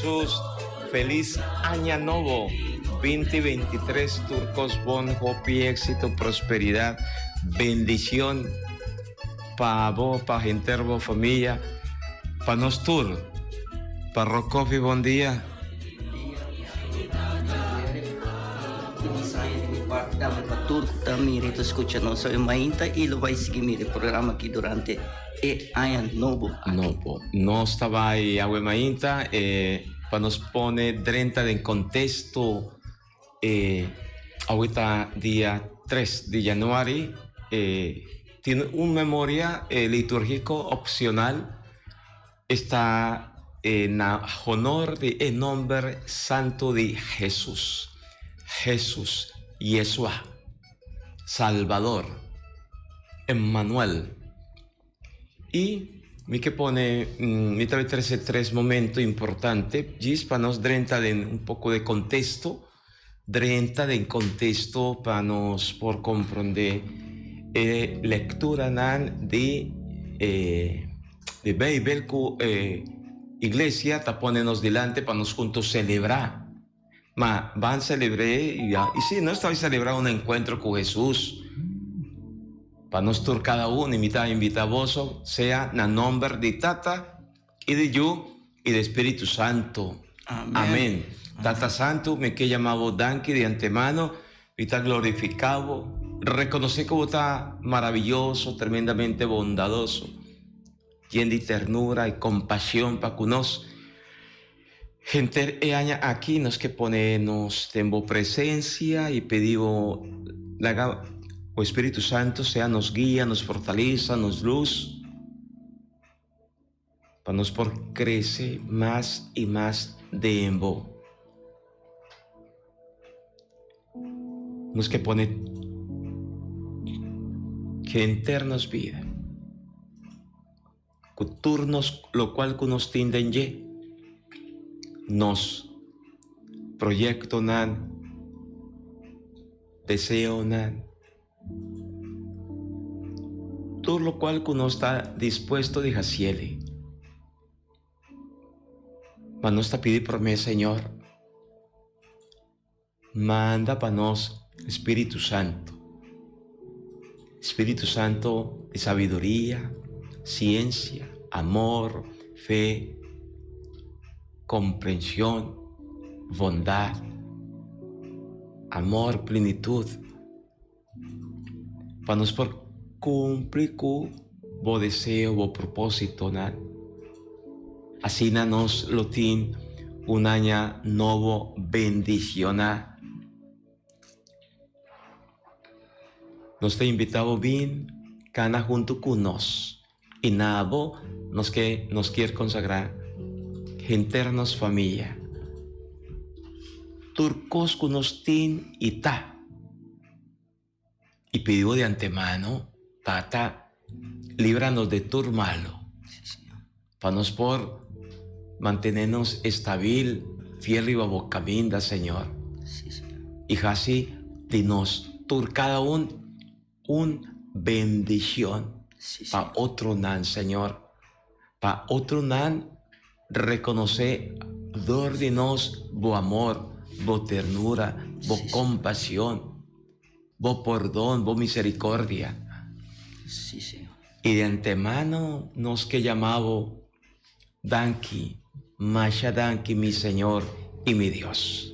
Jesus. Feliz Aña Nobo 2023 tur kos bon, hopi éxito, prosperidad, bendición pa bo, pa henter bo familia, pa nos tur. Pa Rock Coffee, bon dia. Pa tur ku ta mira i ta skucha nos awe mainta i lo bai sigui mira e programa aki durante e aña nobo aki. Nobo. Nos ta bai awe mainta e pa nos pone drenta den kontesto e awe ta dia tres di januari e tin un memoria e liturgiko opcional esta e na honor di e nomber santo di Jesus, Jesus, Yeshua. Salbador, Emmanuel. I mi ke pone, mi ta trese tres momento importante djis pa nos drenta den un poko de kontesto, drenta den kontesto pa nos por komprondé e lekturanan di e di Beibel ku e iglesia ta pone nos dilanti pa nos hunto selebrá. Ma ban celebr'é y ya. Y si, nos ta celebra un encuentro cu Jesús. Pa nos tur cada uno, y mi ta invita boso, sea na nomber di Tata y di Yu y di Spiritu Santo. Amen. Amen. Tata Santo, mi ke yama bo danki di antemano, mi ta glorifica bo, reconoce cu bo ta maravilloso, tremendamente bondadoso, yen di ternura y compasion pa cu nos. Henter e aña aki nos ke pone nos den bo presencia y pidi bo laga bo Espíritu Santo sea nos guia, nos fortaleza, nos luz, pa nos por crece mas y mas den bo. Nos ke pone henter nos bida. Ku tur nos lokual ku nos tin den dje, nos proyektonan, deseonan, tur lokual ku nos ta dispuesto di hasiele. Ma nos ta pidi promé, Señor, Manda pa nos Spiritu Santo. Spiritu Santo di sabiduria, ciencia, amor, fe, comprension, bondad, amor, plenitud, pa nos por cumpli cu bo deseo, bo propositonan. Asina nos lo tin un aña nobo bendiciona. Nos ta invita bo bin cana hunto cu nos y na bo nos ke nos kier consagra henter nos familia. Tur cos cu nos tin y ta. Y pidi bo di antemano, Tata, libranos de tur malo, pa nos por mantene nos estabil, fiel riba bo caminda, Señor. Y haci di nos tur cada un un bendicion pa otronan, Señor. Pa otronan reconoce dor di nos bo amor, bo ternura, bo compasion. Bo pordon, bo misericordia. Sí, Señor. Y de antemano nos ke yama bo danki, masha danki mi Señor y mi Dios.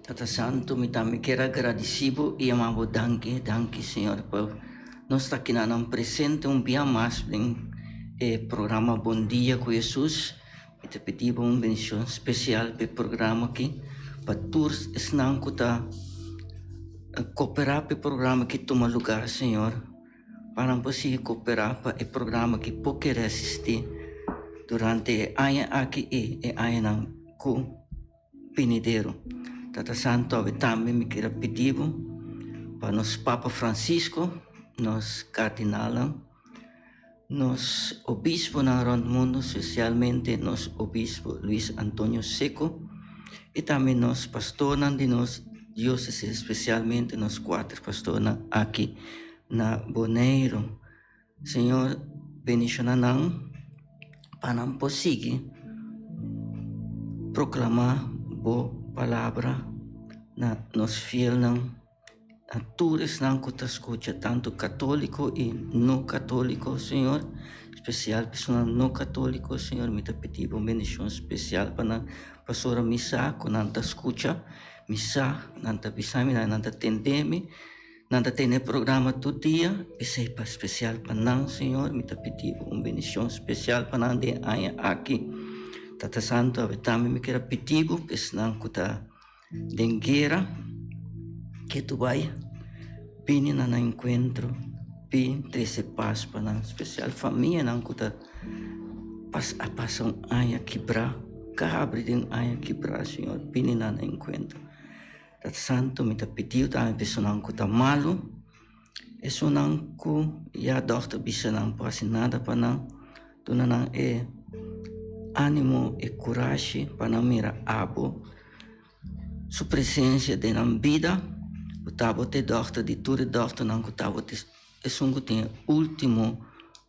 Tata Santo, mi tambe kier a gradici bo y yama bo danki, danki Señor pa nos ta aki nan presente un bia mas den e programa Bon Dia cu Jesus. Mi ta pidi bo un bendicion special pa e programa aki, pa tur esnan cu ta coopera pa e programa aki tuma lugar, Señor. Pa nan por sigui coopera pa e programa aki por kere asisti durante e aña aki y e añanan cu binidero. Tata Santo, awe tambe mi kier a pidi bo pa nos Papa Francisco, nos cardinalnan, Nos obisponan rond mundo, spesialmente nos obispo Luis Antonio Seco y tambe nos pastornan di nos diocesis, spesialmente nos cuater pastornan aki na Boneiru. Señor bendiciona nan pa nan por sigui. proklamá bo palabra na nos fielnan, na tur esnan ku ta skucha, tantu katóliko i no katóliko, Señor. Spesial personanan no katóliko, Señor, mi ta pidi bo bendishon spesial pa nan, pasobra mi sa ku nan ta skucha, mi sa nan ta bisa mi, nan ta tende mi. Nan ta tene programa tur dia, p'esei pa spesial pa nan, Señor, mi ta pidi bo un bendicion spesial pa nan den aña aki. Tata Santo, awe tambe mi kier a pidi bo pa esnan ku ta den guera, ke tu bai bini na nan enkuentro, bin trese pas pa nan, spesial famianan ku ta a pasa un aña kibrá, kabri den aña kibrá, Señor, bini na nan enkuentro. Tata Santo, mi ta pidiu tambe pa esunnan ku ta malu, esunnan ku ya dòkter bisa nan por hasi nada pa nan, duna nan e ánimo, e kurashi pa nan mira abo, su presensia den nan bida, ku ta bo ta e dòkter di tur e dòkternan, ku ta bo ta esun ku tin e último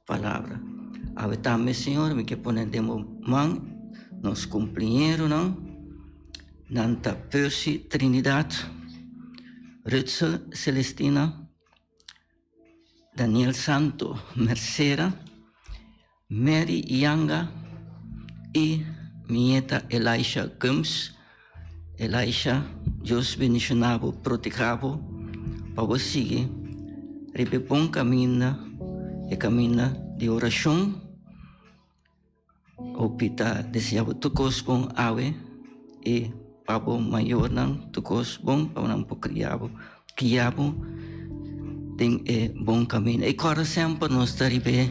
palabra. Awe tambe, Señor, mi ke pone den bo man nos kumpliñeronan, nan ta Percy Trinidad, Rutsel Celestina, Daniel Santo Mercera, Mary Yanga i mi nieta Elisha Gumbs. Elisha, Dios bendiciona bo, proteha bo, pa bo sigui riba e bon caminda, e caminda di oracion. Hopi ta desea bo tur cos bon awe y pa bo mayornan tur cos bon pa nan por cria bo, guia bo den e bon caminda. Y corda semper nos ta riba e,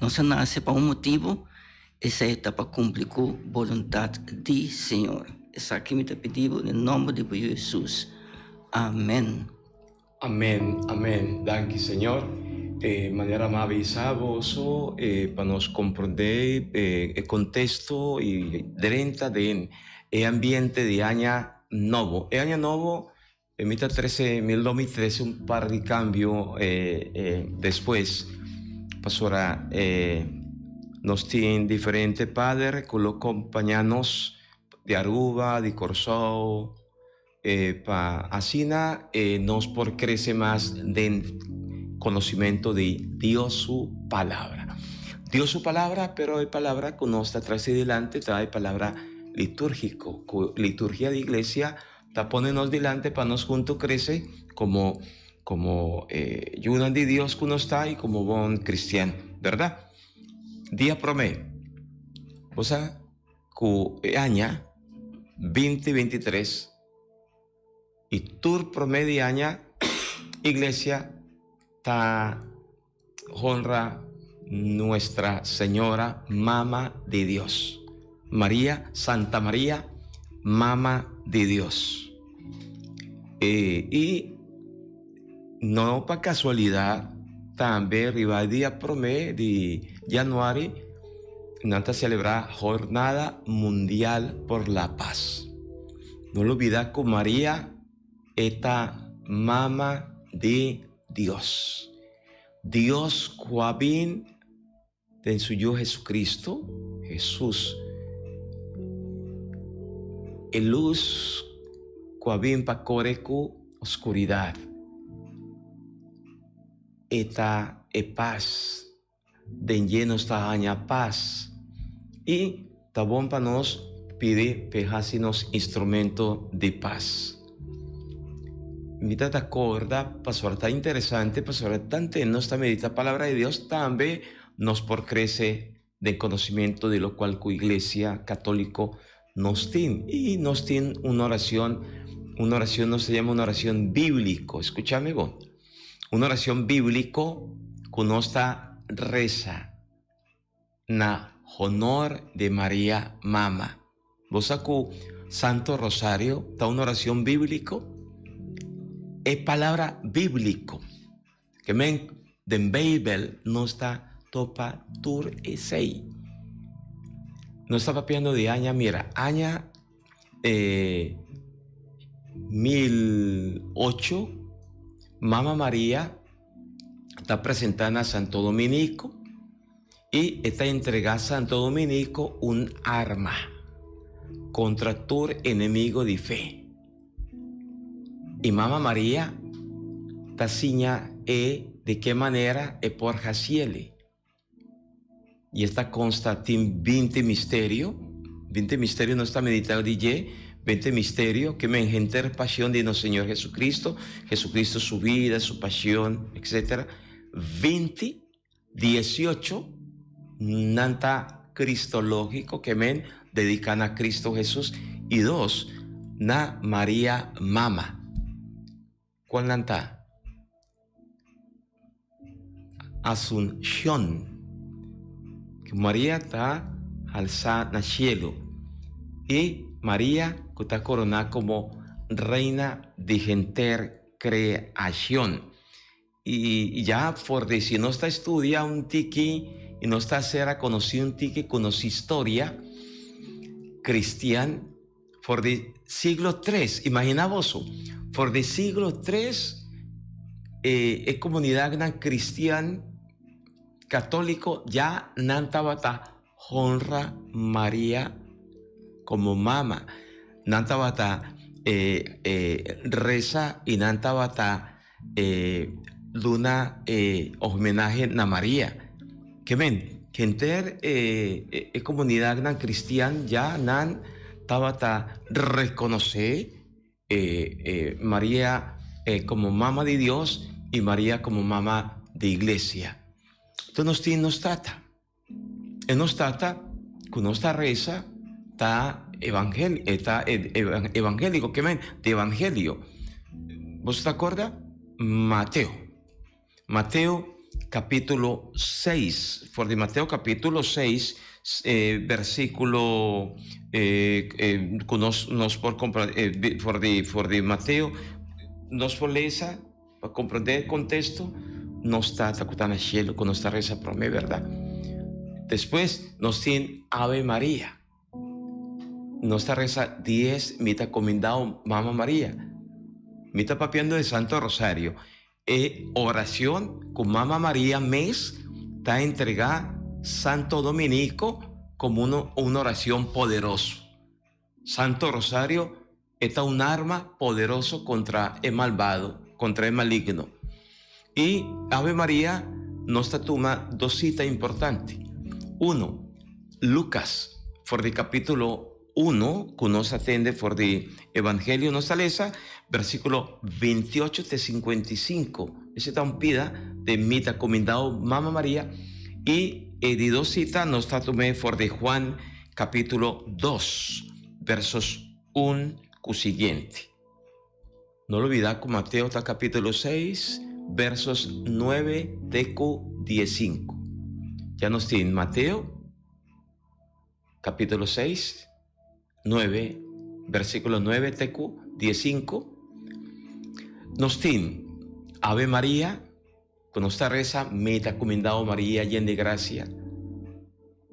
nos a nace pa un motibo. Esei ta pa kumpli ku boluntat di Señor. Esaki mi ta pidi bo den nòmber di bo Yu Hesus. Amèn. Amèn, amèn. Danki Señor. E manera mi a bisa boso pa nos komprondé e kontesto i drenta den e ambiente di aña nobo. E aña nobo e mi ta trese mil dos mil trese un par di cambio despues pasobra nos tin diferente pader cu lo compaña nos di Aruba, di Corsou pa asina nos por crece mas den conocimento di Dios su palabra. Dios su palabra, pero e palabra cu nos ta trece dilanti ta e palabra liturgico, cu liturgia di iglesia Ta pone nos dilanti pa nos hunto crece como como yunan di Dios cu nos ta y como bon cristian, berdad? Dia prome, bo sa cu e aña binti 23 y tur prome di aña iglesia ta honra Nuestra Señora Mama di Dios. Maria, Santa Maria, Mama di Dios. E, y no pa casualidad, tambe riba e dia prome di januari nan ta celebra Jornada Mundial por la Paz. No lubida cu Maria e ta Mama di Dios. Dios ku a bin den su Yu Jesucristo, Jesus, e lus ku a bin pa kore ku oskuridad. E ta e pas. Den dje nos ta haña pas. I ta bon pa nos pidi p'e hasi nos instrumento di pas. Mi ta ta corda pasobra ta interesante pasobra tante nos ta medita palabra di Dios tambe nos por crece den conocimiento di locual cu Iglesia Catolico nos tin. Y nos tin un oracion, un oracion nos ta yama un oracion biblico. Escuchami bon. Un oracion biblico cu nos ta reza na honor di Maria Mama. Bo sa cu Santo Rosario ta un oracion biblico? E palabra biblico ke men den Bijbel nos ta topa tur esey. Nos ta papiando di aña, mira, aña eh, 1008, Mama Maria ta presenta na Santo Dominico y e ta entrega Santo Dominico un arma. kontra tur enemigo di fe. I Mama Maria ta siña e di ke manera e por hasiele. I esta consta tin 20 misterio, 20 misterio nos ta medita di dje, 20 misterio ke men henter pasion di nos Señor Jesucristo, Jesucristo su vida, su pasion, etc. 20, 18 nan ta cristologico ke men dedica na Cristo Jesus i dos na Maria Mama. Cual nan ta? Asunción. Cu Maria ta halsa na cielo y Maria cu ta corona como Reina di henter creacion. Y ya for di si nos ta estudia un tiki y nos ta hacer a conoci un tiki cu nos historia cristian, For di siglo tres, imagina boso, for di siglo tres e e comunidadnan cristian catolico ya nan tabata honra Maria como mama. Nan tabata e e reza y nan tabata e duna e homenahe na Maria. Ke men, henter e e komunidatnan kristian ya nan tabata rekonosé e e Maria komo Mama di Dios i Maria komo Mama di Iglesia. Enton nos tin nos tata. E nos tata ku nos ta resa ta evangel e ta evangélico ke men di evangelio. Boso ta acorda? Mateo. Mateo capítulo 6. For di Mateo capítulo 6 eh, versículo eh, eh, ku nos nos por compra eh, for di for di Mateo nos por lesa Pa komprondé e kontesto, nos Tata ku ta na shelu ku nos ta resa promé, bèrdat? Despues nos tin Ave Maria. Nos ta resa dies Mi ta komindao Mama Maria. Mi ta papiando di Santo Rosario, e oracion ku Mama Maria mes ta entregá Santo Dominico komo un oracion poderoso. Santo Rosario e ta un arma poderoso contra e malbado, contra e maligno. Y Ave Maria nos ta tuma dos cita importante. Uno, Lucas, for di capitulo uno cu nos a tende for di Evangelio nos ta lesa versiculo 28 te 55. Ese ta un pida de mi ta comindao Mama Maria. Y e di dos cita nos ta tume for di Juan Capítulo dos, versos un cu siguiente. No lubida cu Mateo ta capítulo seis, versos nuebe te cu diescinco. Ya nos tin Mateo, capítulo seis, nuebe, versículo nuebe te cu diescinco. Nos tin Ave Maria, cu nos ta reza, Mi ta cumindao Maria yen di gracia.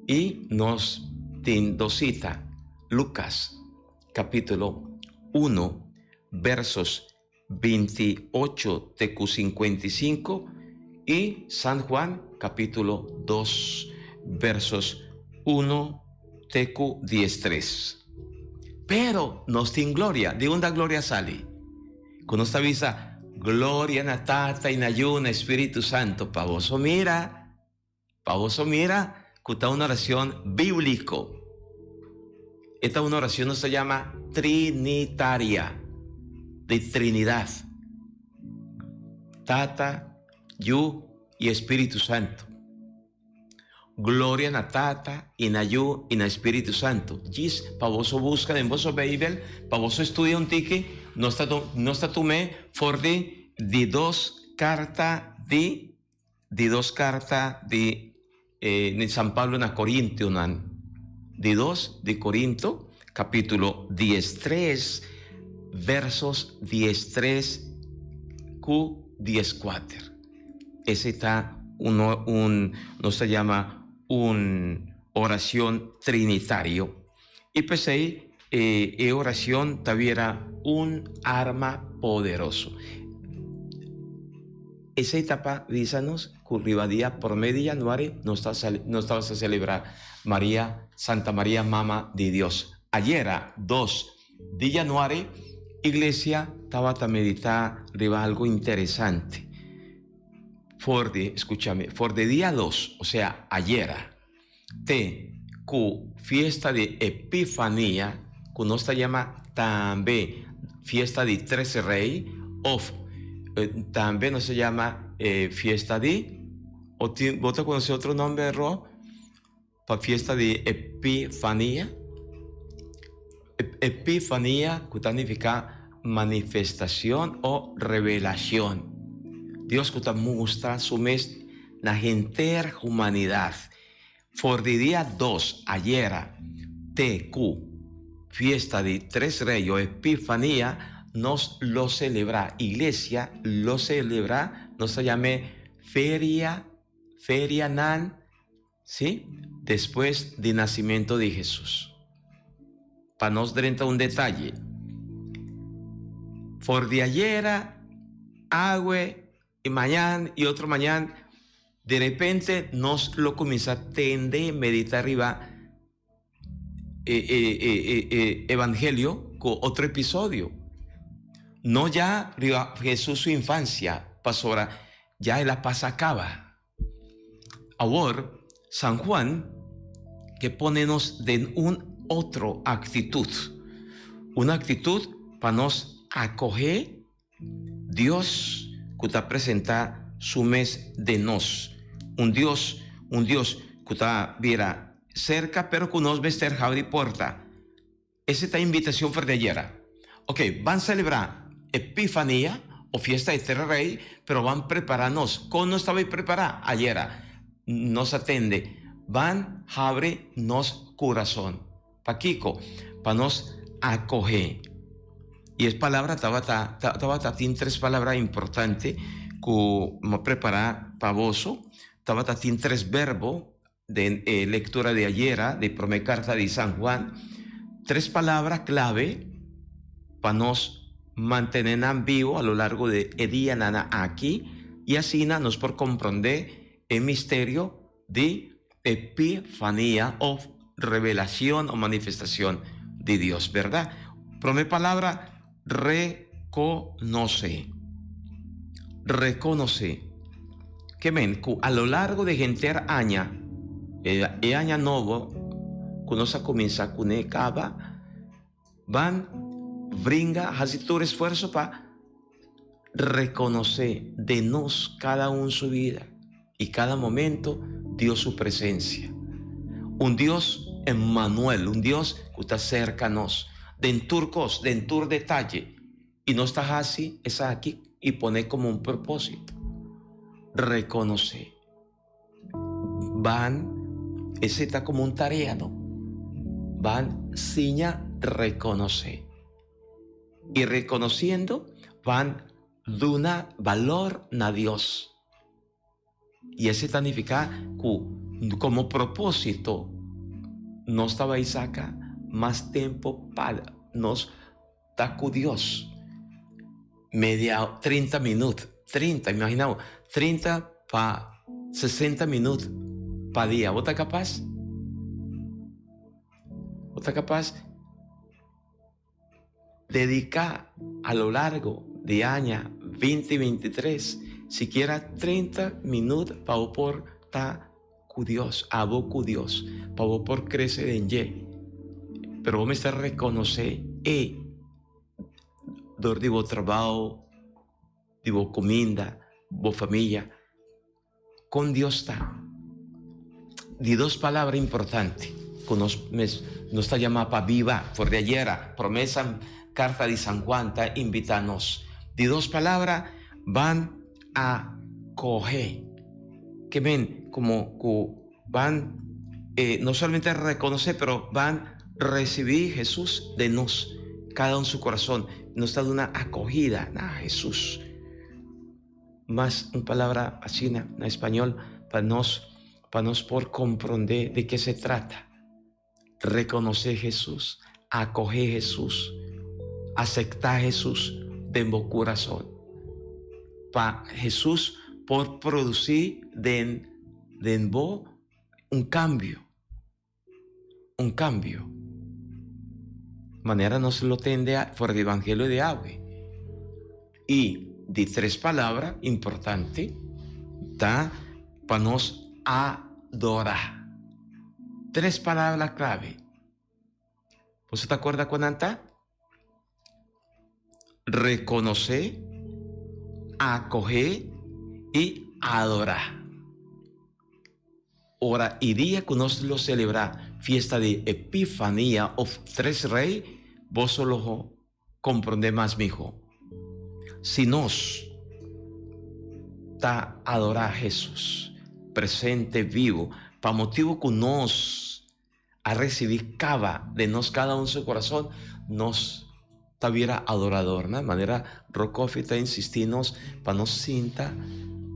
I nos tin dos cita, Lucas capítulo uno versos 28 te cu 55 i San Juan capítulo dos versos uno te cu 13. Pero nos tin gloria. Di unda gloria sali? Ku nos ta bisa, Gloria na Tata i na Yu na Spiritu Santo, pa boso mira, pa boso mira ku ta un oracion bíblico. E ta un oracion nos ta yama trinitaria, di Trinidad. Tata, Yu i Spiritu Santo. Gloria na Tata i na Yu i na Spiritu Santu. Djis pa boso buska den boso Beibel, pa boso studia un tiki, nos ta nos ta tum'é for di di dos karta di di dos karta di e San Pablo na Korintionan. Di dos di Korinto kapitulo 13 versos 13 ku 14. Esei ta un un nos ta yama un oracion trinitario. Y p'esei e e oracion ta bira un arma poderoso. Esei ta pa bisa nos cu riba dia prome di januari nos ta nos tabata celebra Maria, Santa Maria Mama di Dios. Ayera, dos di januari, iglesia tabata meditá riba algu interesante. For di, skucha mi, for di dia dos, osea ayera, te ku fiesta di Epifania, ku nos ta yama tambe fiesta di Tres Rei, òf tambe nos ta yama fiesta di, o tin, bo ta konosé otro nòmber, Ro? Pa fiesta di Epifania, Epifania ku ta nifiká manifestashon o revelashon. Dios ku ta mustra su mes na henter humanidat. For di dia dos, ayera, te ku fiesta di Tres Rey o Epifania, nos lo selebrá, iglesia lo selebrá, nos ta yam'é feria, ferianan Sí, despues di nacimento di Hesus. Pa nos drenta un detaye, for di ayera, awe y mañan y otro mañan, de repente nos lo cuminsa tende, medita riba e e e evangelio cu otro episodio. No ya riba Hesus su infancia, pasobra ya el a pasa caba. Awor, San Juan ke pone nos den un otro actitud, un actitud pa nos acoge Dios cu ta presenta su mes den nos, un Dios, un Dios cu ta bira cerca pero cu nos mester habri porta. Ese ta invitacion for di ayera. Ok, ban celebra Epifania o fiesta di Tres Rey, pero ban prepara nos. Con nos ta bay prepara? Ayera nos a tende, ban habri nos curazon. Pakico? Pa nos acoge. Y es palabra tabata, tabata tin tres palabra importante cu mi a prepara pa boso. Tabata tin tres verbo. Den e lectura di ayera di prome carta di San Juan, tres palabra clave pa nos mantene nan bibo a lo largo di e dianan aki y asina nos por comprende e misterio di Epifania of revelacion o manifestacion di Dios, berdad? Prome palabra, Reconoce. Reconoce. Ke men ku a lo largo di henter aña, e aña nobo ku nos a kuminsá kuné kaba, ban bringa, hasi tur esfuerso pa rekonosé den nos kada un su bida i kada momento Dios su presensia. Un Dios Emmanuel, un Dios ku ta serka nos den tur kos, den tur detaye, i nos ta hasi esaki i pone komo un propósito. Rekonosé. Ban, esei ta komo un tarea, no? Ban siña rekonosé. I rekonosiendo, ban duna balor na Dios. I esei ta nifiká ku komo propósito nos ta bai saka mas tempu pa nos ta ku Dios. Media 30 minut, 30, imagina bo, 30 pa 60 minut pa dia. Bo ta kapas? Bo ta kapas? Dediká a lo largo di aña 2023 sikiera 30 minut pa bo por ta ku Dios, abo ku Dios, pa bo por krese den dje. Pero bo mester rekonosé e dor di bo trabou, di bo kuminda, bo famia, kon Dios ta. Di dos palabra importante ku nos mes nos ta yama pa biba for di ayera, promé san karta di San Juan ta invitá nos. Di dos palabra ban a kohe. Ke men komo ku ban e no solamente rekonosé pero ban risibí Hesus den nos, kada un su kurason. Nos ta duna akohida na Hesus. Mas un palabra asina na español pa nos pa nos por komprondé de ke se trata. Rekonosé Hesus, akohé Hesus, asektá Hesus den bo kurason. Pa Hesus por produsí den den bo un kambio, un kambio. Manera nos lo tende for di Evangelio di awe. I di tres palabra importante ta pa nos adorá. Tres palabra clave. Boso ta acorda cu nan ta? Reconoce, acoge i adorá. Ora i dia ku nos lo selebrá fiesta di Epifania òf Tres Rei, boso lo komprondé mas mihó. Si nos ta adorá Hesus presente vivo pa motibu ku nos a risibí kaba den nos kada un su kurason, nos ta bira adoradornan, manera Rokoffy ta insistí nos pa nos sinta,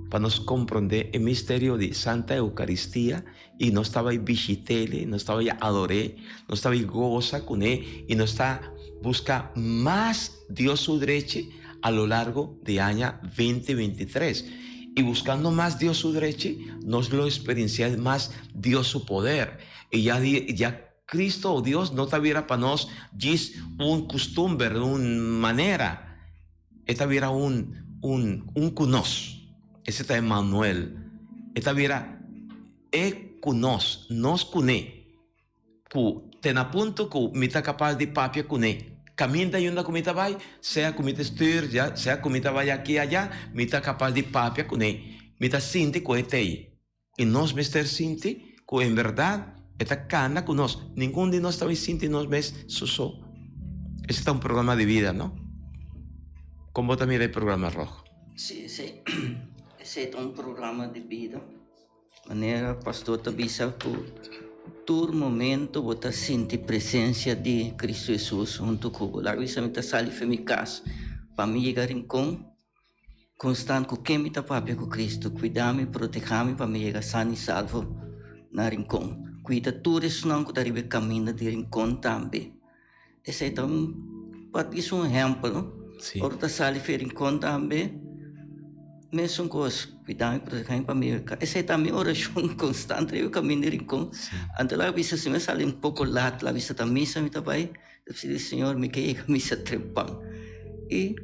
pa nos komprondé e misterio di Santa Eukaristia i nos ta bai bishit'é, nos ta bai ador'é, nos ta bai gosa kuné i nos ta buska mas Dios su drechi a lo largo di aña 2023. I buskando mas Dios su drechi, nos lo eksperensiá mas Dios su poder. I ya ya Cristo o Dios no ta bira pa nos djis un custumber, un manera. E ta bira un, un, un cu nos. Ese ta Emmanuel. E ta bira e cu nos, nos cuné. Cu te na punto cu mi ta capaz di papia cuné. Caminda yunda cu mi ta bay, sea cu mi ta stuur, sea cu mi ta bay aki aja, mi ta capaz di papia cuné. Mi ta sinti cu e t'ey. I nos mester sinti ku en bèrdat e ta kanda ku nos. Ningun di nos ta bai sinti nos mes su so. Ese ta un programa di bida, no? Kon bo ta mira e programa, Rog? Sí, esei, esei ta un programa di bida. Manera pastor ta bisa ku tur momento bo ta sinti presensia di Kristu Hesus huntu ku bo. Laga bisa mi ta sali for mi kas pa mi yega Rincon. Konstant ku ken mi ta papia ku Kristu, kuida mi, proteha mi pa mi yega san i salvo na Rincon. Kuida tur esnan ku ta riba e kaminda di Rincon tambe. Esei ta un parti un ehèmpel, no? Sí. Ora ta sali for Rincon tambe, mesun kos, kuida mi, proteha mi pa mi yega. Esei ta mi orashon konstant riba e kaminda di Rincon. Sí. Anto laga bisa si mi a sali un poko lat, laga bisa ta misa mi ta bai. Ta pidi Señor mi ke yega misa trempan i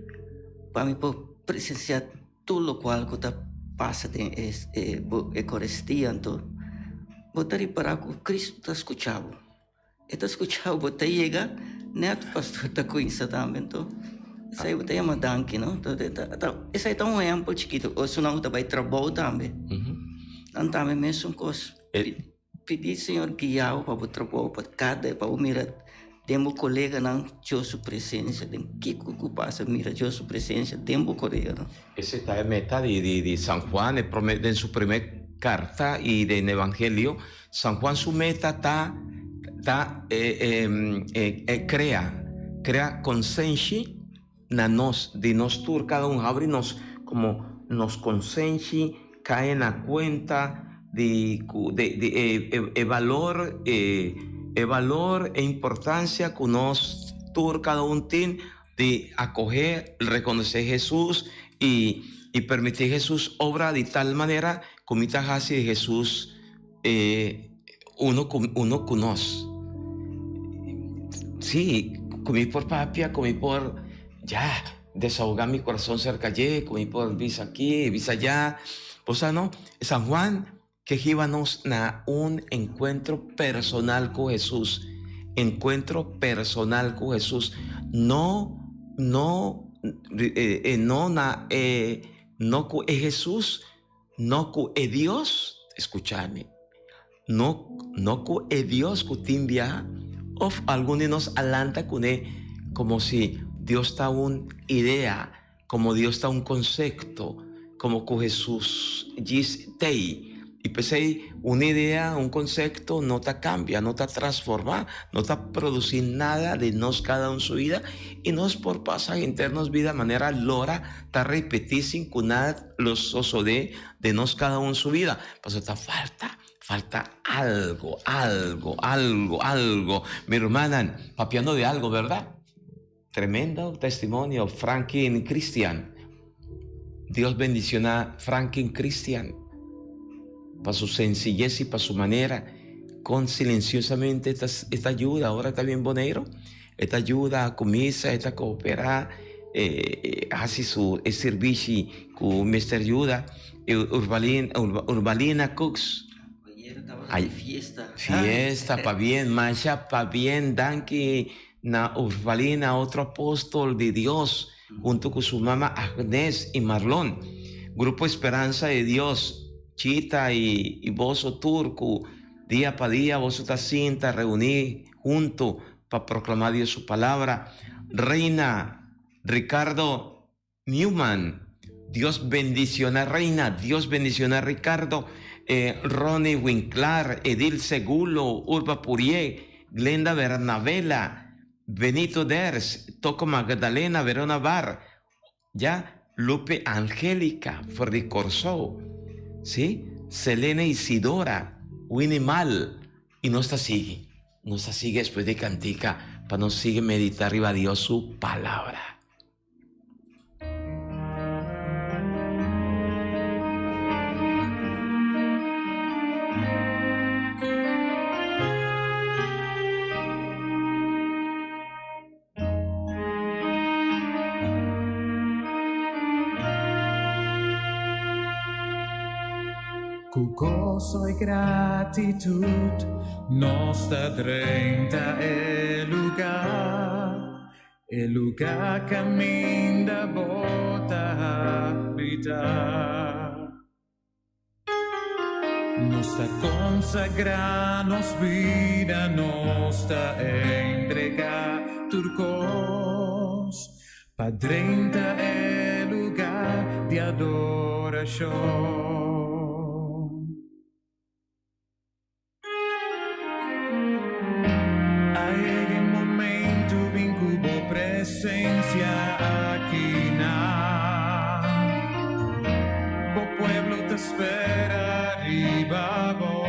pa mi por presencia tur locual cu ta pasa den e Eucaristia. Anto bo ta ripara cu Cristo ta scucha bo, e ta scucha bo, bo ta yega net pastor ta cuminsa tambe. Anto esai bo ta yama danki no. Esai ta un ehempel chikito. Osunan cu ta bay trabou tambe, nan tambe mesun cos. Pidi Señor guia bo pa bo trabou pa kada pa bo mira den bo koleganan Dios su presencia den kiko ku pasa mira Dios su presencia den bo koleganan. Ese ta e meta di di San Juan e prome den su primer karta i den evangelio San Juan su meta ta ta e krea krea konsenshi na nos di nos tur kada un habri nos komo nos konsenshi Cae na cuenta di cu di di e e e valor e e valor e importancia cu nos tur cada un tin di acoge reconoce Jesus y y permiti Jesus obra di tal manera cu mi ta haci di Jesus e uno cu uno cu nos. Si cu mi por papia cu mi por ya. Desahoga mi corazon cerca dje, cu mi por bisa aki, bisa allá. Bo sa no, San Juan ke hiba nos na un encuentro personal cu Jesús. Encuentro personal cu Jesús. No, no, no na e, no cu e Jesús, no cu e Dios, escucha mi, no, no cu e Dios cu tin biaha, of algun di nos a lanta cune como si Dios ta un idea, como Dios ta un concepto, como cu Jesús djis t'ey. I p'esei un idea, un concepto no ta cambia, no ta transforma, no ta produci nada den nos cada un su vida i nos por pasa henter nos vida manera lora ta repeti sin cu nada lo sosode den nos cada un su vida. Pasobra ta falta, falta algo, algo, algo, algo. Mi rumannan, papiando di algo, berdad? Tremendo testimonio Franklin Christian. Dios bendiciona Franklin Christian pa su sencillez y pa su manera con silenciosamente e ta yuda. Ora ta bien Boneiro. E ta yuda ku misa, e ta kooperá, e hasi su e sirbishi ku mester yuda. E Urbalina, Urbalina Cooks. Ayer tabata di fiesta. Fiesta, pabien, masha pabien, danki na Urbalina, otro apostol di Dios, hunto ku su mama Agnes i Marlon. Grupo Esperanza de Dios, Chita i i boso tur ku dia pa dia boso ta sinta reuní hunto pa proclama Dios su palabra. Reina Ricardo Newman, Dios bendiciona Reina, Dios bendiciona Ricardo, eh, Ronnie Winklar, Edil Segulo, Urba Purier, Glenda Bernabela, Benito Ders, Toco Magdalena, Verona Bar, ya Lupe Angelica for di Corsou, si, Selene Isidora, Winnie Mal, y nos ta sigui, nos ta sigui despues di cantica pa nos sigui medita riba Dios su palabra. Ku goso i gratitut nos ta drenta e lugá, e lugá kaminda bo ta habitá. Nos ta konsagrá nos bida, nos ta entregá tur kos pa drenta e lugá di adorashon. A yega e momento bin ku bo presencia aki nan. Bo pueblo ta spera riba bo.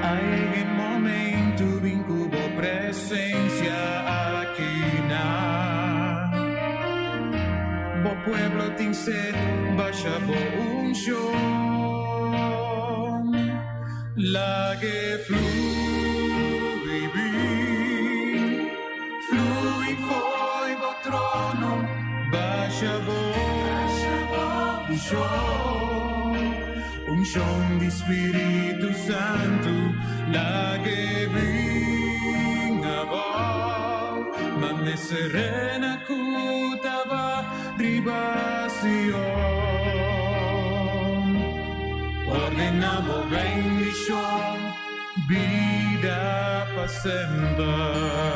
A yega e momento bin ku bo presencia aki nan. Bo pueblo tin sed, basha bo unshon. Lag'e flui bin, flui fo'i bo trono, basha bo unshon, unshon di Spiritu Santu, lag'e bin abou, mande serena ku ta ba riba Sion. Ordena bo bendishon, bida pa semper.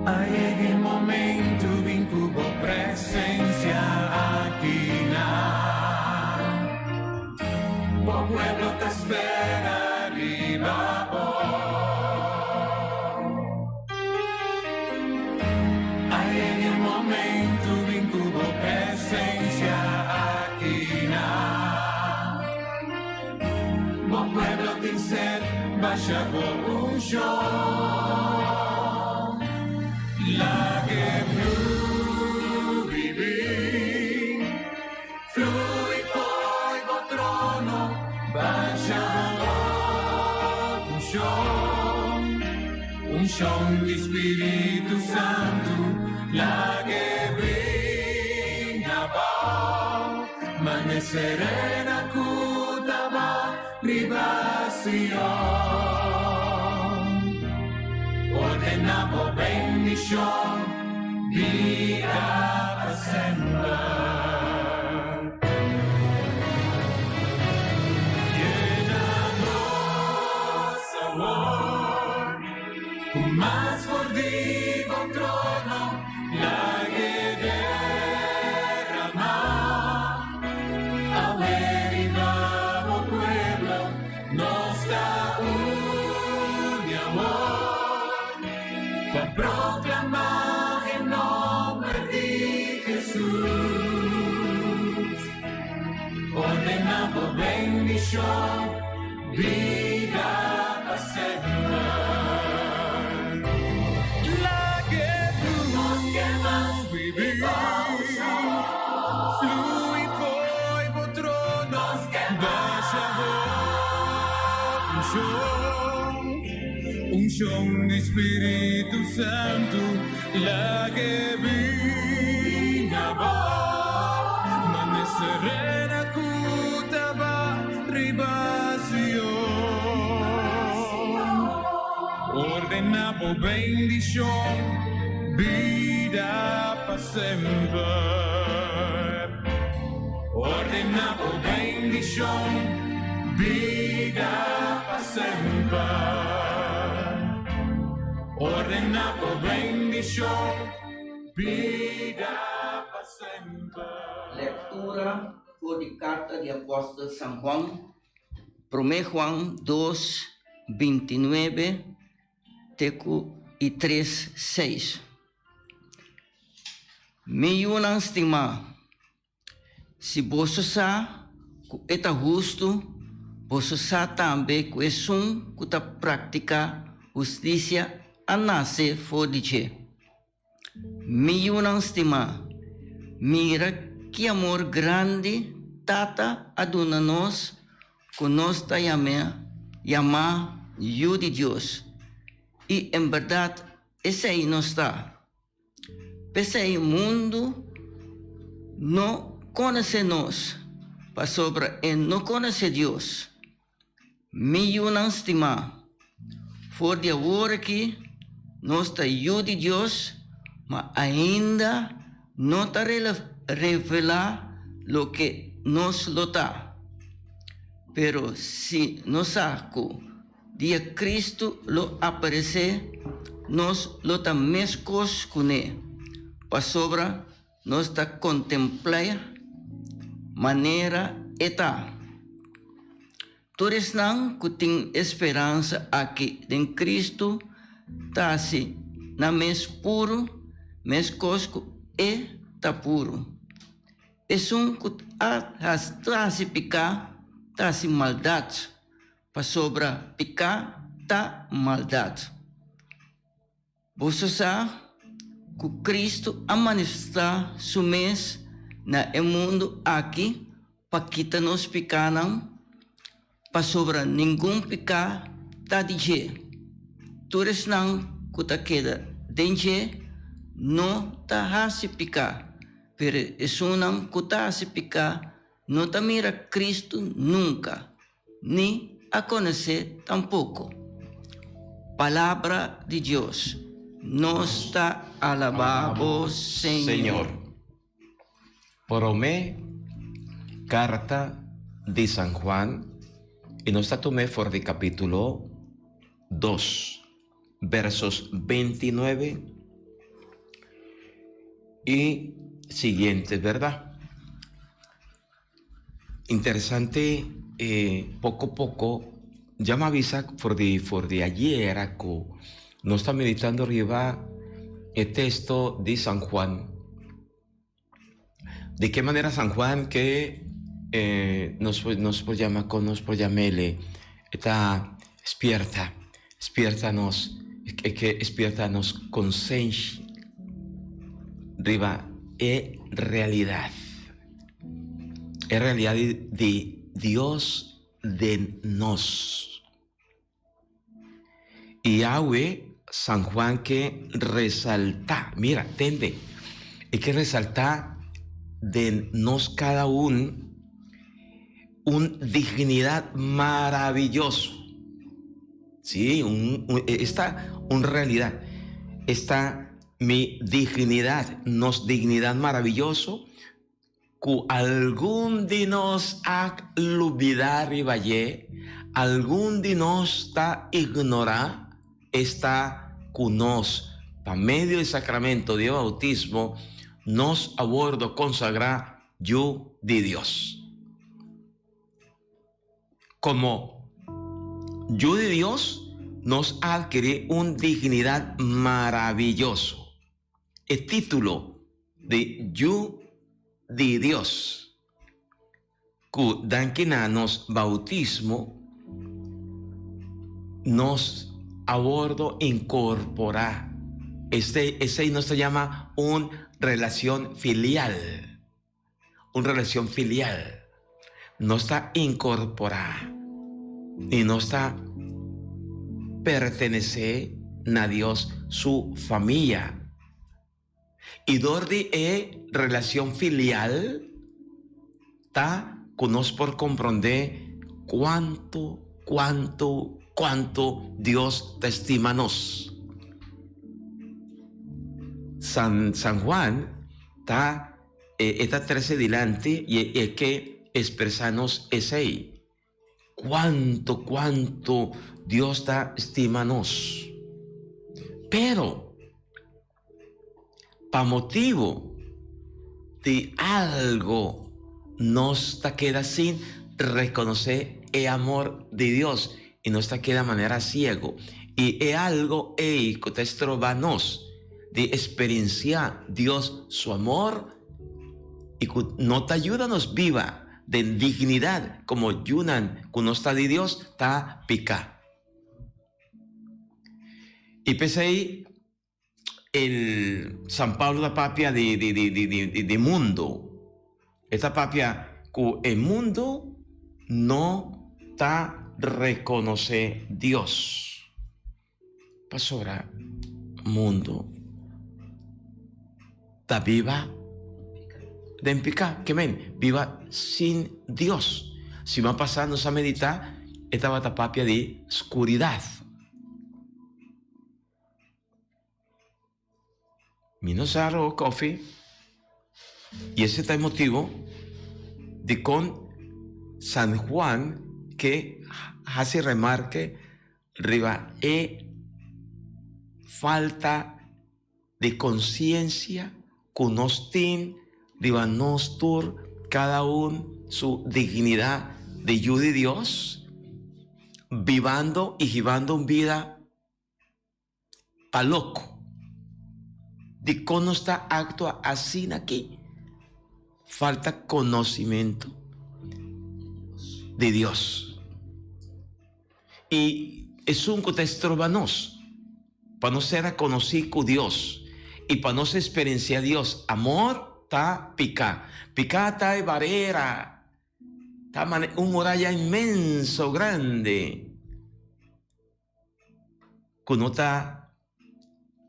A yega e momento bin ku bo presencia aki nan. Bo pueblo ta spera riba bo. A yega e momento bin ku bo presencia aki nan. Bo pueblo tin sed, basha bo unshon. Lag'e flui bin, flui fo'i bo trono, basha bo unshon. Unshon di Spiritu Santu, lag'e bin abou. Mane serena ku ta ba riba Sion. Ordena bo bendishon, bida pa semper. Yena nos awor ku mas for di bo trono, lag'e derramá awe riba bo pueblo. Nos ta uni awor pa proklamá e nomber di Hesus. Ordena bo bendición. bendishon, bida pa semper. Lag'e flui, flui fo'i bo trono, basha bo unshon, unshon di Spiritu Santu, lag'e bin abou, mane serena ku ta ba riba Sion. Ordena bo bendishon, bida pa semper. Ordena bo bendishon, bida pa semper. Ordena bo bendishon, bida pa semper. Lectura for di Carta di Apostel San Juan, Promé Juan dos, 29 te ku i tres, seis. Mi yunan stimá, si boso sa ku e ta hustu, boso sa tambe ku esun ku ta praktiká hustisia a nase for di dje. Mi yunan stimá, mira ki amor grandi Tata a duna nos ku nos ta yamá yu di Dios, i en bèrdat esei nos ta. P'esei mundu no konosé nos, pasobra e no konosé Dios. Mi yunan stimá, for di awor aki nos ta yu di Dios, ma ainda no ta revelá loke nos lo ta. Pero si nos sa ku dia Kristu lo aparesé, nos lo ta meskos kuné, pasobra nos ta kontempl'é manera e ta. Tur esnan ku tin e speransa aki den Kristu ta hasi nan mes puru meskos ku e ta puru. Esun ku ta hasi piká ta hasi maldat, pasobra piká ta maldat. Boso sa ku Kristu a manifestá su mes na e mundu aki pa kita nos pikánan, pasobra ningun piká ta di dje. Tur esnan ku ta keda den dje no ta hasi piká, pero esunnan ku ta hasi piká no ta mira Kristu nunka. Ni a konosé tampoko. Palabra di Dios. Nos ta alabá bo, Señor. Promé karta di San Juan i nos ta tum'é for di kapítulo dos, versos 29 i siguiente, bèrdat? Interesante poco poco ya mi a bisa for di for di ayera cu nos ta meditando riba e texto di San Juan. Di ke manera San Juan ke nos por nos por yama con nos por yam'ele e ta spierta spierta nos e ke spierta nos consenshi riba e realidad. E realidad di Dios den nos. Y awe San Juan ke resalta, mira, tende, e ke resalta den nos cada un un dignidad maravilloso. Sí, un, un, esta un realidad. Esta mi dignidad, nos dignidad maravilloso Ku algun di nos a lubidá riba dje, algun di nos ta ignorá esta ku nos, pa medio di sakramento di e boutismo, nos a wordo konsagrá yu di Dios. Komo yu di Dios, nos a atkirí un dignidat maraviyoso. E título di Yu di Dios. ku danki na nos boutismo nos a wordo inkorporá. Este, esei nos ta yama un relacion filial. Un relacion filial. Nos ta inkorporá i nos ta pertenesé na Dios su famia. I dor di e relacion filial ta cu nos por comprende cuanto, cuanto, cuanto Dios ta estima nos. San, San Juan ta e ta trece dilanti y e ke expresa nos esey. Cuanto, cuanto Dios ta stima nos. Pero, pa motibo di algo nos ta keda sin reconoce e amor di Dios y nos ta keda manera ciego. Y e algo ey cu ta estroba nos di experiencia Dios su amor y cu no ta yuda nos biba den dignidad como yunan cu no sta di Dios ta pica. Y p'esey el San Pablo ta papia di di di di di di mundo. E ta papia cu e mundo no ta reconoce Dios. Pasobra mundo ta biba den piká. Ke men? Biba sin Dios. Siman pasá nos a meditá, e tabata papia di skuridat. Mi no sa roba kofi y ese ta e motibo dikon San Juan ke hasi remarke riba e falta di conciencia cu nos tin riba nos tur cada un su dignidad di yu di Dios bibando y hibando un bida Pa loko. Dikon nos ta aktua asina aki? Falta konosimentu di Dios. I esun ku ta estroba nos pa nos ser rekonosí ku Dios i pa nos eksperensiá Dios amor ta piká. Piká ta e barera, ta manera un muraya inmenso grandi. Ku no ta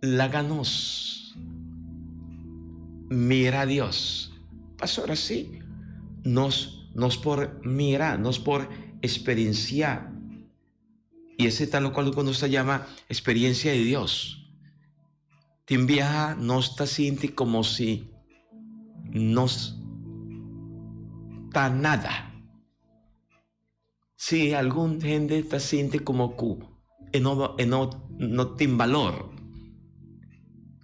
laga nos mira Dios. Pasobra si nos nos por mira, nos por experiencia. Y ese ta locual cu nos ta llama experiencia di Dios. Tin biaha nos ta sinti como si nos ta nada. Si algun hende ta sinti como cu e no e no no tin balor,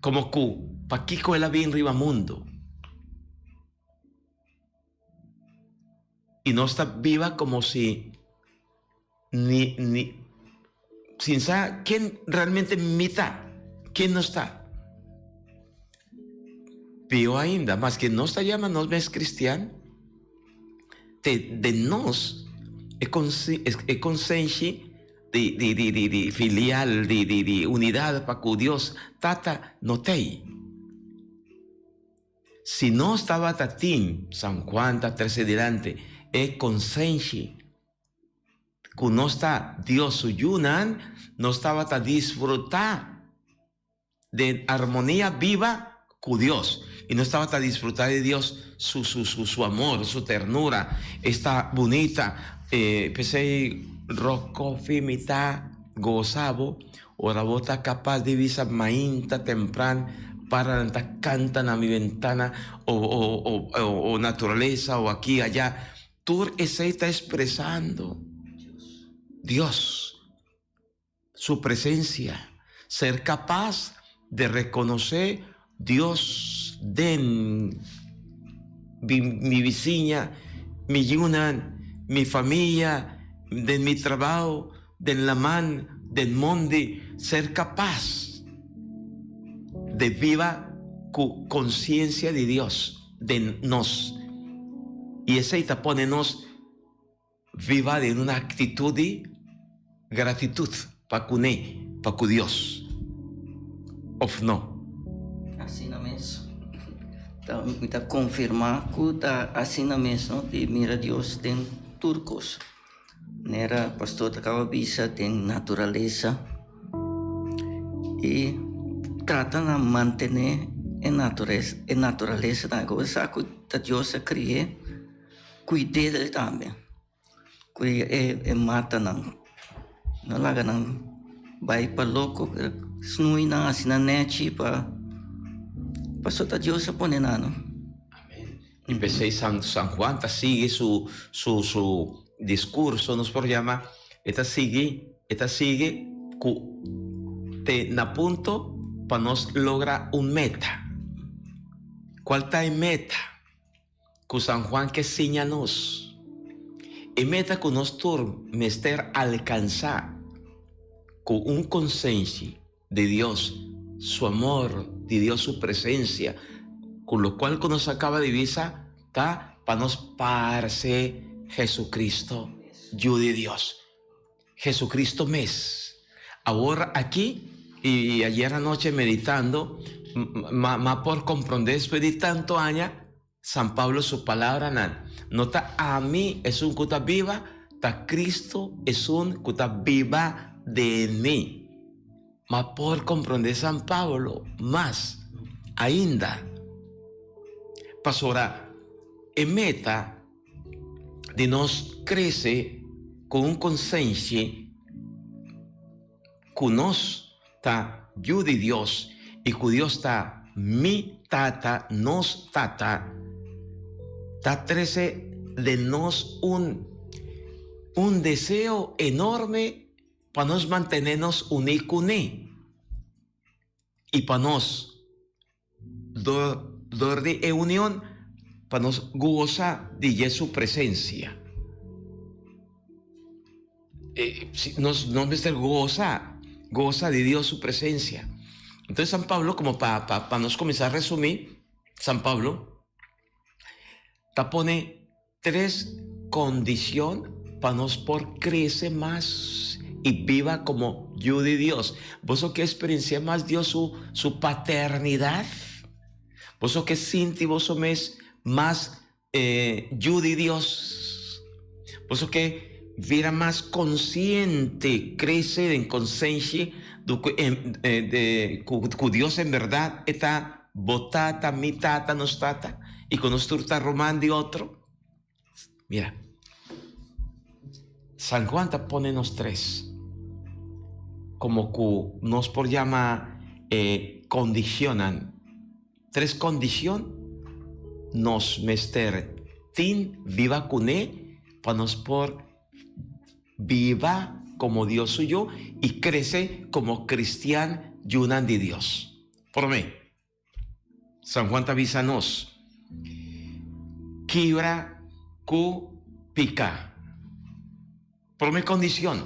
como cu pakico el a bin riba mundo? Y nos ta biba como si ni ni sin sa ken realmente mi ta, ken nos ta. Pio ainda, maske nos ta yama nos mes cristian, te den nos e e konsenshi di di di di di filial di di di unidat pa ku Dios Tata no t'ei. Si nos tabata tin, San Juan ta trese dilanti, e konsenshi ku nos ta Dios su yunan, nos tabata disfrutá Den armonia biba cu Dios. Y nos tabata disfruta di Dios su su su su amor, su ternura. Esta bunita. Eh, p'esey Rock Coffee mi ta goza bo ora bo ta capaz di bisa mainta tempran para nan ta canta na mi ventana o o o o naturaleza o aki allá. Tur esey ta expresando Dios. Su presencia, ser capas de reconoce Dios den mi bisiña, mi yunan, mi famia, den mi trabao, den laman, den mondi, ser capas de biba cu conciencia di Dios den nos. Y esey ta pone nos. Viva den un actitud di gratitud pa cune, pa cu Dios. Of no? Asina mes. Ta, mi ta confirma cu ta asina mes, no? Di mira Dios den tur cos. Manera pastor ta caba bisa den naturalesa y trata na mantene e naturalesa, e naturalesa tambe. Como sa cu ta Dios a crie. Kuid'é el tambe, ku e matanan. No laga nan bai pa loko, snui nan hasi nan nèchi pa pasobra ta Dios a pone nan no. Amen. I p'esei San San Juan ta sigui su su su diskurso, nos por yama, e ta sigui e ta sigui ku te na punto pa nos logra un meta. Kual ta e meta? Ku San Juan ke siña nos. E meta ku nos tur mester alkansá ku un konsenshi di Dios su amor, di Dios su presensia, ku lokual ku nos a kaba di bisa ta pa nos parse Jesucristo, Yu di Dios. Jesucristo mes. Awor aki y ayer anoche meditando, ma por comprende despues di tanto aña San Pablo su palabranan, No ta ami esun cu ta biba, ta Cristo esun cu ta biba den mi. Ma por comprende San Pablo mas ainda, pasobra e meta di nos crece cu un consenshi cu nos ta yu di Dios y cu Dios ta mi Tata, nos Tata, ta trece den nos un un deseo enorme pa nos mantene nos uní cune y pa nos Dor di e union pa nos gosa di dje su presencia. Nos nos mester gosa, gosa di Dios su presencia. Entonces San Pablo, como pa pa pa nos cuminsa resumi, San Pablo ta pone Tres kondishon pa nos por krese mas i biba komo yu di Dios. Boso ke eksperensiá mas Dios su su paternidat? Boso ke sinti boso mes mas yu di Dios? Boso ke bira mas konsiente, krese den konsenshi ku Dios en bèrdat e ta Bo tata, mi tata, nos tata, i ku nos tur ta ruman di otro. Mira, San Juan ta pone nos tres komo ku nos por yama e kondishonnan. Tres kondishon nos mester tin biba kuné pa nos por biba komo Dios su yu i krese komo kristian yunan di Dios. Promé, San Juan ta bisa nos, Kibra ku piká. Promé kondishon,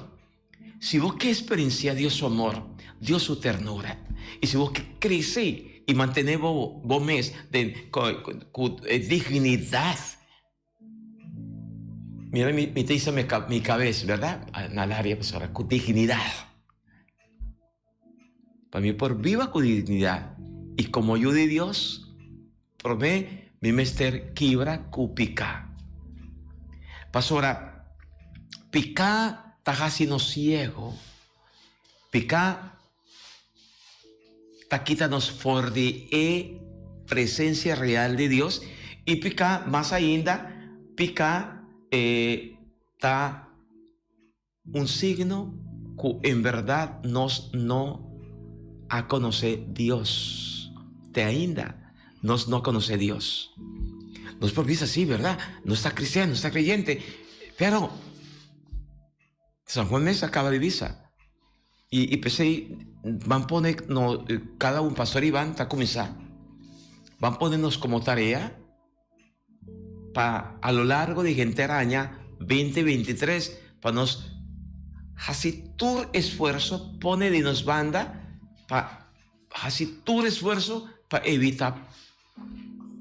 si bo ke eksperensiá Dios su amor, Dios su ternura, i si bo ke krese i mantené bo bo mes den ku dignidat, Mira mi mi ta hisa mi mi kabes bèrdat na laria pasobra ku dignidat. Pa mi por biba ku dignidat i komo yu di Dios, promé mi mester kibra ku piká. Pasobra piká ta hasi nos siego, piká ta kita nos for di e presencia real di Dios y pica mas ainda pica e ta un signo cu en berdad nos no a conoce Dios te ainda nos no conoce Dios nos por bisa si verdad nos ta cristiano nos ta creyente pero San Juan mes a caba di bisa. Y y p'esey ban pone no cada un pastor Ivan ta cuminsa ban pone nos como tarea pa a lo largo di henter aña binti 23 pa nos haci tur esfuerzo pone di nos banda pa haci tur esfuerzo pa evita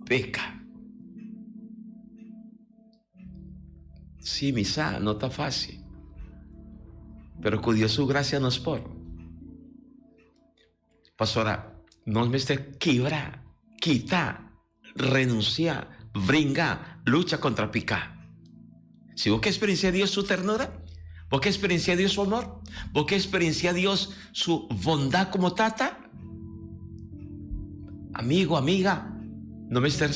peca. Sí, mi sa, no ta fácil. Pero ku Dios su gracia nos por. Pasobra nos mester kibra, kita, renunsiá, bringa, lucha kontra piká. Si bo ke eksperensiá Dios su ternura, bo ke eksperensiá Dios su amor, bo ke eksperensiá Dios su bondat komo Tata, amigo, amiga, no mester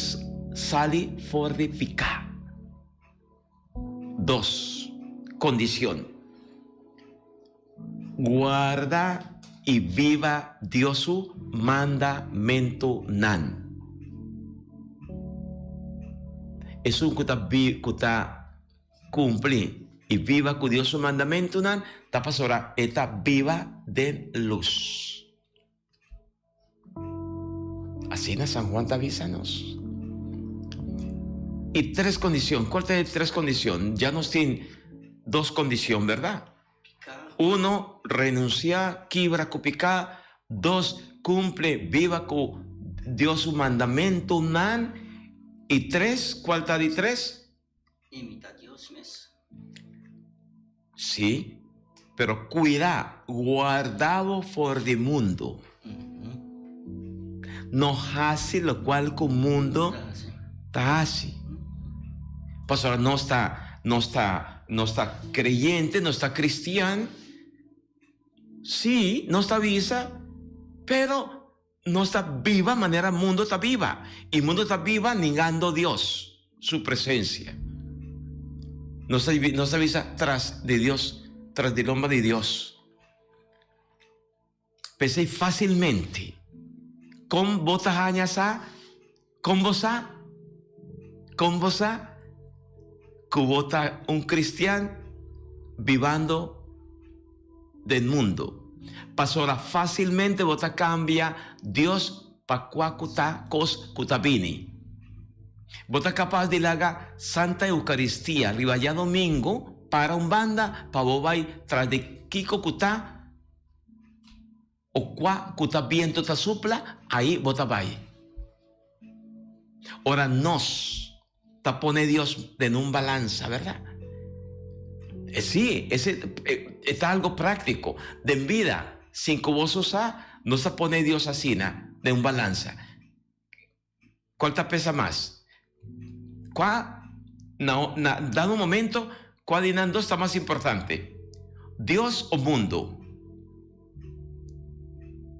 sali for di piká. Dos kondishon, Guarda i biba Dios su mandamentunan. Esun ku ta ku ta kumpli i biba ku Dios su mandamentunan ta pasobra e ta biba den lus. Asina San Juan ta bisa nos. I tres kondishon. Kual ta e tres kondishon? Ya nos tin dos kondishon, bèrdat? Uno, renunsiá, kibra ku piká. Dos, kumple, biba ku Dios su mandamentunan. I tres, kual ta di tres? Imita Dios mes. Sí, pero cuida, guarda bo for di mundo. No haci locual cu mundo ta haci. Pasobra nos ta, nos ta, nos ta creyente, nos ta cristian. Sí, nos ta bisa, pero Nos ta biba manera mundo ta biba, y mundo ta biba ningando Dios su presencia. Nos ta nos ta bisa tras di Dios, tras di lomba di Dios. P'esei facilmente con bo ta haña sa, con bo sa, con bo sa cu bo ta un cristian bibando den mundo. Pasobra fásilmente bo ta kambia Dios pa kua ku ta kos ku ta bini. Bo ta kapas di laga Santa Eukaristia riba djadomingo para un banda pa bo bai tras di kiko ku ta o kua ku ta biento ta supla, ai bo ta bai. Ora nos ta pone Dios den un balansa, verdad? Eh, sí, ese eh, ta algo práctico. Den vida, sin cu boso sa, nos ta pone Dios asina, den un balansa. Cual ta pesa mas? Cua, na, na dado momento, cua di nan dos ta mas importante? Dios o mundo?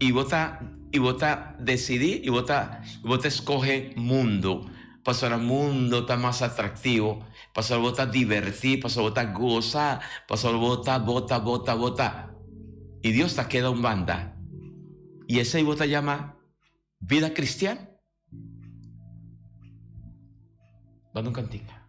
Y bo ta y bo ta decidi y bo ta bo ta escoge mundo pasobra mundo ta mas atractivo pasobra bo ta diverti pasobra bo ta goza pasobra bo ta bo ta bo ta bo ta y Dios ta keda un banda y esey bo ta yama vida cristian? Banda un cantica.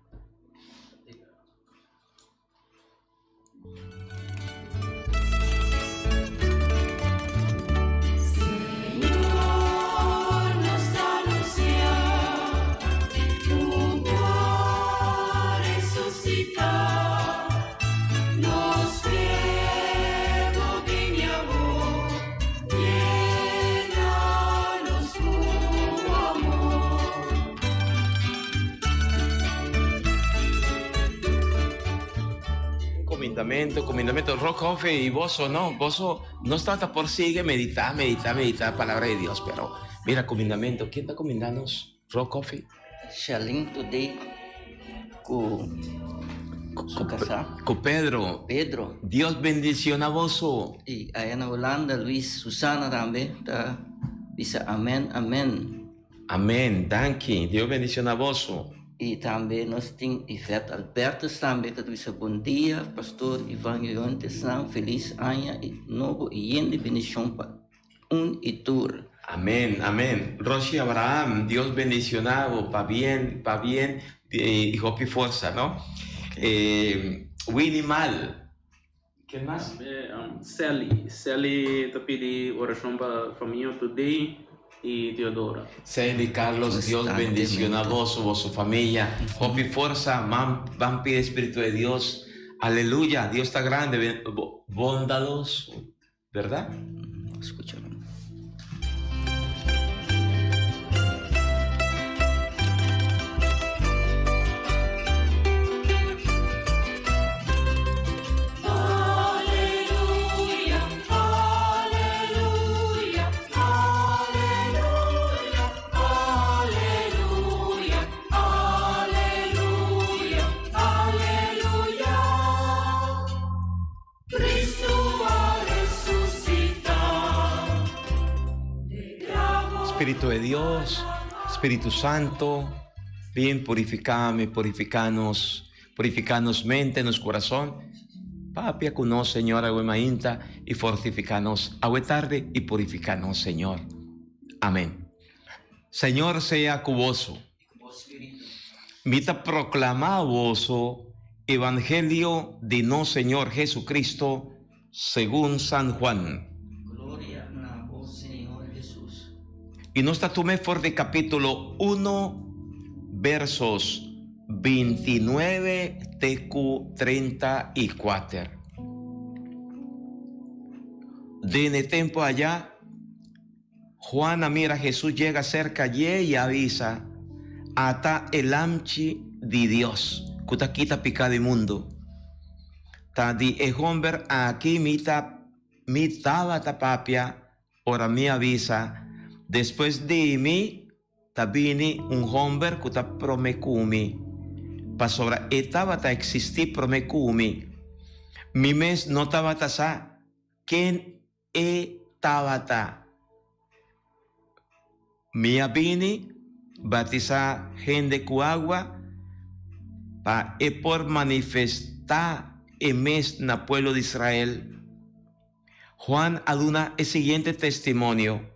Comindamento, comindamento, Rock Coffee y boso no, boso no trata por sigue meditar, meditar, meditar palabra de Dios, pero mira, comindamento, ¿quién está comindándonos? Rock Coffee. Shalin today ku su kasá. Ku Pedro. Pedro. Dios bendiciona boso. I aya na Hulanda Luis Susana tambe ta bisa amen amen. Amen danki Dios bendiciona boso. I tambe nos tin Yvette Albertus tambe ta bisa bon dia pastor Ivan Yontesnan feliz aña nobo i yen di bendicion pa un i tur. Amen amen Roshi Abraham Dios bendiciona bo pa bien pa bien y hopi forsa no Winnie Mal ken mas? Tambe Sally Sally ta pidi oracion pa famia Today y Teodora. Sally Carlos Dios bendiciona boso boso familia hopi forsa man ban pidi espiritu de Dios aleluya Dios ta grande bondadoso. Berdad? Escucha. Spiritu de Dios, Spiritu Santo, bin purifica mi, purifica nos, purifica nos mente, nos corazon. Papia cu nos, Señor, awe mainta y fortifica nos awe tarde y purifica nos, Señor. Amén. Señor sea cu boso. Mi ta proclama boso Evangelio di nos Señor Jesucristo segun San Juan. Gloria na bo, Señor Jesus. Y nos ta tum'é for di capítulo uno, versos bintinuebe te cu 34. Den e tempo allá, Juan a mira Jesús yega cerca dje y a bisa, Ata e Lamchi di Dios, cu ta kita pica di mundo. Ta di e homber aki mi ta mi tabata papia ora mi a bisa, Despues di mi Ta bini un homber ku ta promé ku mi, pasobra e tabata eksistí promé ku mi. Mi mes no tabata sa ken e tabata. Mi a bini batisá hende ku agua pa e por manifestá e mes na pueblo di Israel. Juan a duna e siguiente testimonio,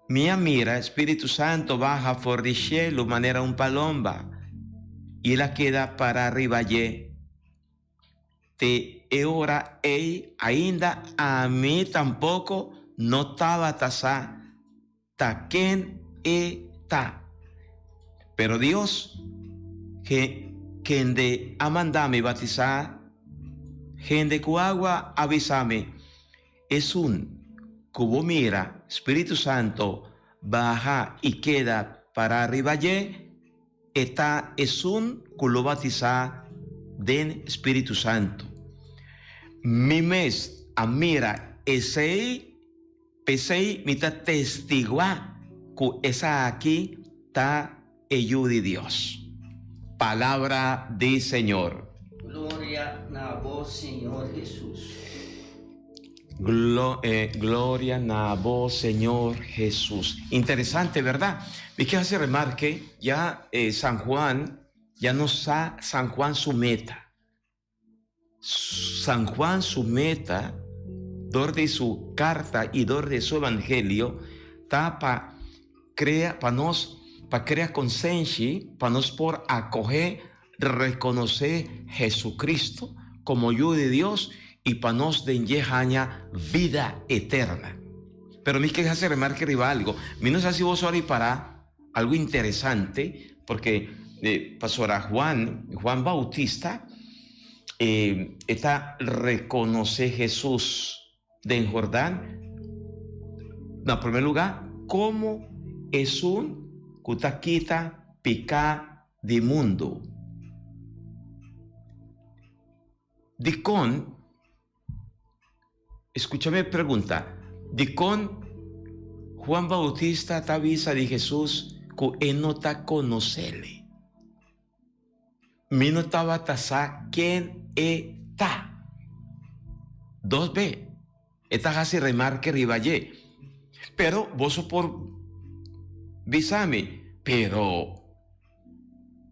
Mi a mira Spiritu Santo baha for di shelu manera un palomba, i el a keda pará riba dje. Te e ora ei ainda ami tampoko no tabata sa ta ken e ta. Pero Dios, ke kende a manda mi batisá hende ku agua, a bisa mi, Esun ku bo mira Spiritu Santo baha i keda pará riba dje, e ta esun ku lo batisá den Spiritu Santo. Mi mes a mira esei, p'esei mi ta testiguá ku esaki ta e Yu di Dios. Palabra di Señor. Gloria na bo Señor Hesus. Gloria na bo Señor Hesus. Interesante, verdad? Mi ke hasi remarke, ya San Juan ya no sa San Juan su meta. San Juan su meta dor di su carta y dor di su evangelio ta pa crea pa nos pa crea consenshi pa nos por acoge reconoce Jesucristo como Yu di Dios y pa nos den dje haña vida eterna. Pero mi ke haci remarke riba algo, mi no sa si boso a ripara Algo interesante, porque pastora Juan, Juan Bautista, e ta reconoce Jesús den Jordán, na primer lugar, como esun cu ta kita pica di mundo. Dicon? Escucha mi pregunta, Dikon Juan Bautista ta bisa di Hesus ku e no ta konosele? Mi no tabata sa ken e ta. Dos be e ta hasi remarke riba dje. Pero boso por bisa mi, Pero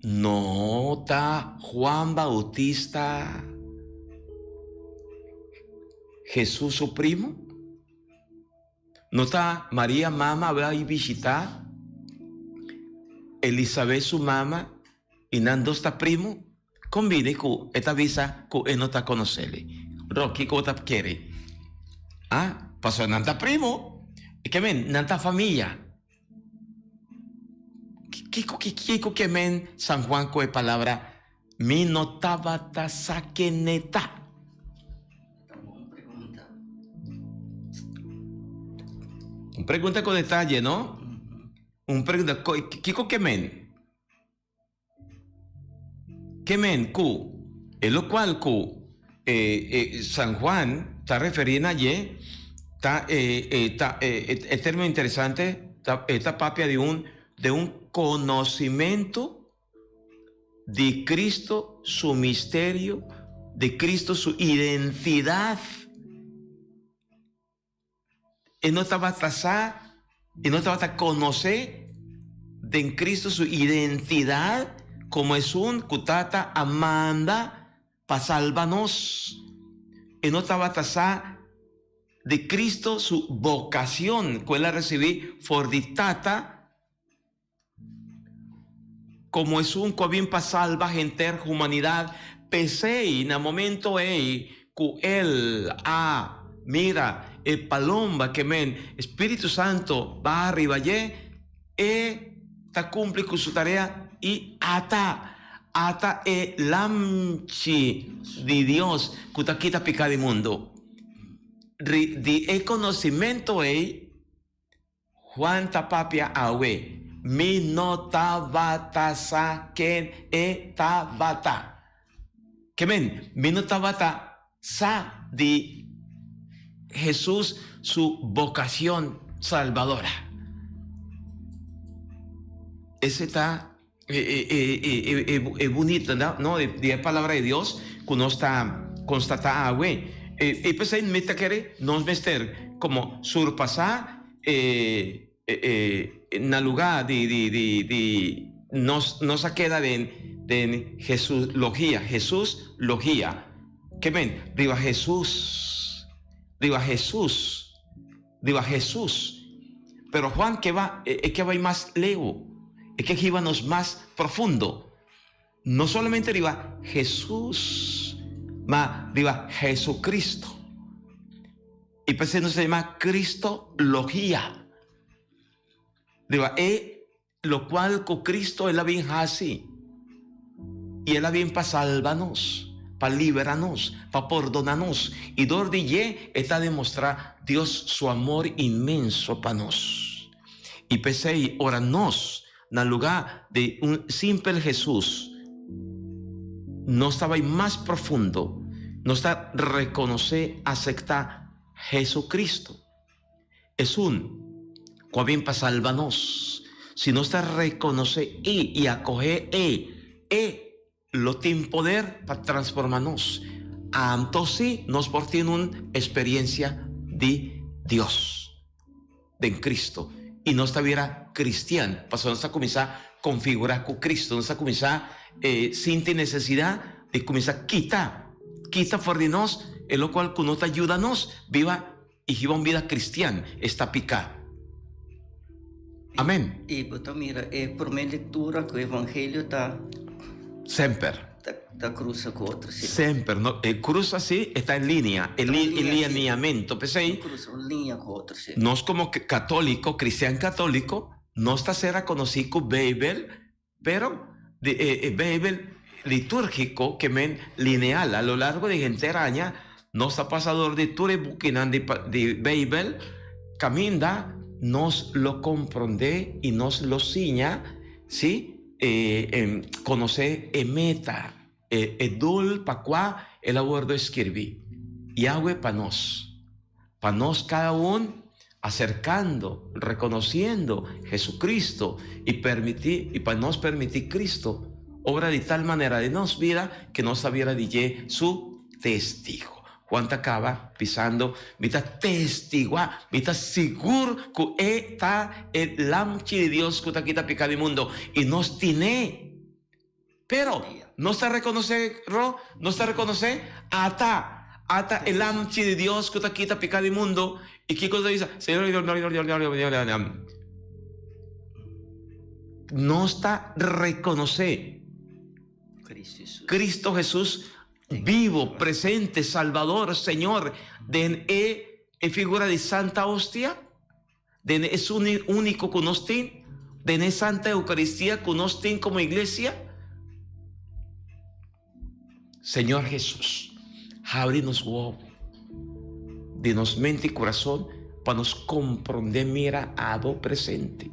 No ta Juan Bautista Jesús su primo? No ta Maria mama a bai bishita Elisabet su mama y nan dos ta primo? Con bini cu e ta bisa cu e no ta conocele? Ro, kico bo ta kere? Ah, pasobra nan ta primo. E ke men, nan ta famia. Kiko kiko ke men San Juan ku e palabra mi no tabata sa kene ta? Un pregunta ku detaye, no? Un pregunta, kiko ke men? Ke men ku e lokual ku e San Juan ta referí na dje ta e ta e término interesante ta e ta papia di un de un konosimentu di Cristo su misterio, di Cristo su identidat. E no tabata sa. E no tabata konosé den Cristo su identidat komo esun ku Tata a manda pa salba nos. E no tabata sa di Cristo su bocacion cu el a recibi for di Tata como esun cu a bin pa salba henter humanidad. P'esey na momento ey cu el a mira e palomba ke men Spiritu Santo baha riba dje, E ta cumpli cu su tarea y ata, ata e Lamchi di Dios cu ta kita pica di mundo. Ri di e conocimento ey, Juan ta papia awe, Mi no tabata sa ken e tabata. Ke men, mi no tabata sa di Hesus su bocacion salbadora. Ese ta e bunita no di e palabra di Dios cu nos ta constata awe. Y p'esey mi ta kere nos mester como surpasa e na luga di nos nos a keda den den Jesuslogia, Jesuslogia. Ke men? Riba Jesus, riba Jesus, riba Jesus. Pero Juan ke ba e ke bai mas leu, e ke hiba nos mas profundo. No solamente riba Jesus, ma riba Jesucristo. Y p'esei nos ta yama Cristologia. Riba e locual cu Cristo el a bin haci. Y el a bin pa salba nos, pa libera nos, pa pordona nos. Y dor di dje e ta demostra Dios su amor inmenso pa nos. Y p'esei ora nos Na lugá di un simpel Hesus, nos ta bai mas profundo, nos ta rekonosé, asektá Hesucristo, esun ku a bin pa salba nos. Si nos ta rekonosé E i akohé E, E lo tin poder pa transformá nos. Anto sí nos por tin un experiencia di Dios den Cristo y nos ta bira cristian pasobra nos ta cuminsa configura cu Cristo, nos ta cuminsa sinti necesidad di cuminsa kita, kita for di nos e locual cu no ta yuda nos biba y hiba un bida cristian, esta pica. Amen. Y bo ta mira e prome lectura cu evangelio ta. Semper. Ta cruza cu otro, si. Semper. No, e cruza si, e ta en linea, e lineamento. P'esey. Ta cruza un linea cu otro, si. Nos como catolico, cristian catolico, nos ta ser reconoci cu Bijbel Pero di e Beibel litúrgiko ke men lineal a lo largo di henter aña nos ta pasa dor di tur e bukinan di di Beibel kaminda nos lo komprondé i nos lo siña si e konosé e meta e e dul pa kua el a wòrdu eskirbi. Yahweh pa nos. Pa nos cada un acercando, reconociendo Jesucristo y permiti y pa nos permiti Cristo obra di tal manera den nos bida que nos ta bira di dje su testigo. Juan ta caba bisando, Mi ta testigua, mi ta sigur cu e ta e Lamchi di Dios cu ta kita pica di mundo y nos tine. Pero, nos ta rekonosé, Ro? Nos ta rekonosé? Ata! Ata e Lamchi di Dios ku ta kita piká di mundu. I kiko ta bisa? Nos ta rekonosé Kristu Hesus bibo, presente, Salbador, Señor, den e e figura di Santa Hostia? Den esun úniko ku nos tin, den e Santa Eukaristia ku nos tin komo iglesia? Señor Hesus, habri nos wowo di nos mente i kurason pa nos komprondé mira abo presente.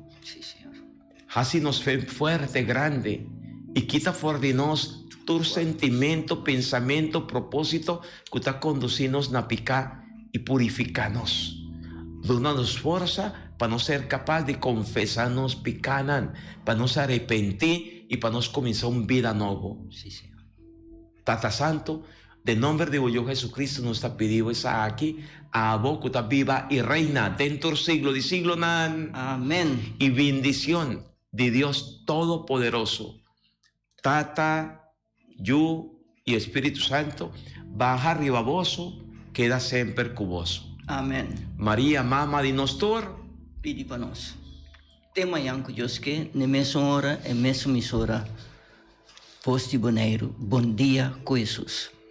Hasi nos fe fuerte, grande i kita for di nos tur sentimento, pensamento, propósito ku ta kondusí nos na piká i purifiká nos. Duna nos forsa pa nos ser kapas di konfesá nos pikánan, pa nos arepentí i pa nos kuminsá un bida nobo. Tata Santu, Den nomber di bo Yu Jesucristo nos ta pidi bo esaki, abo cu ta biba y reina den tur siglo di siglonan. Amen. Y bindicion di Dios Todopoderoso, Tata, Yu y Espíritu Santo, baha riba boso, keda semper cu boso. Amen. Maria, Mama di nos tur. Pidi pa nos. Te mañan cu Dios ke, n'e mesun ora, e mesun misora. Voz di Boneiru, Bon dia cu Hesus.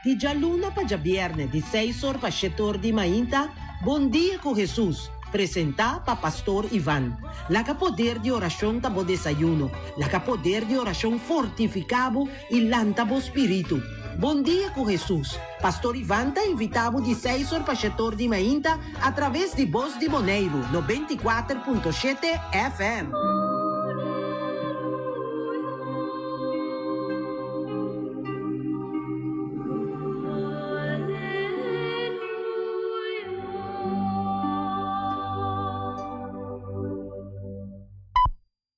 Di djaluna pa djabierne di seis or pa shete or di mainta, Bon Dia cu Hesus, presenta pa Pastor Ivan. Laga poder di oracion ta bo desayuno, laga poder di oracion fortifica bo i lanta bo spiritu. Bon dia ku Hesus! Pastor Ivan ta invitá bo di seis or pa shetor di mainta atraves di Bos di Boneiru 94.7 FM.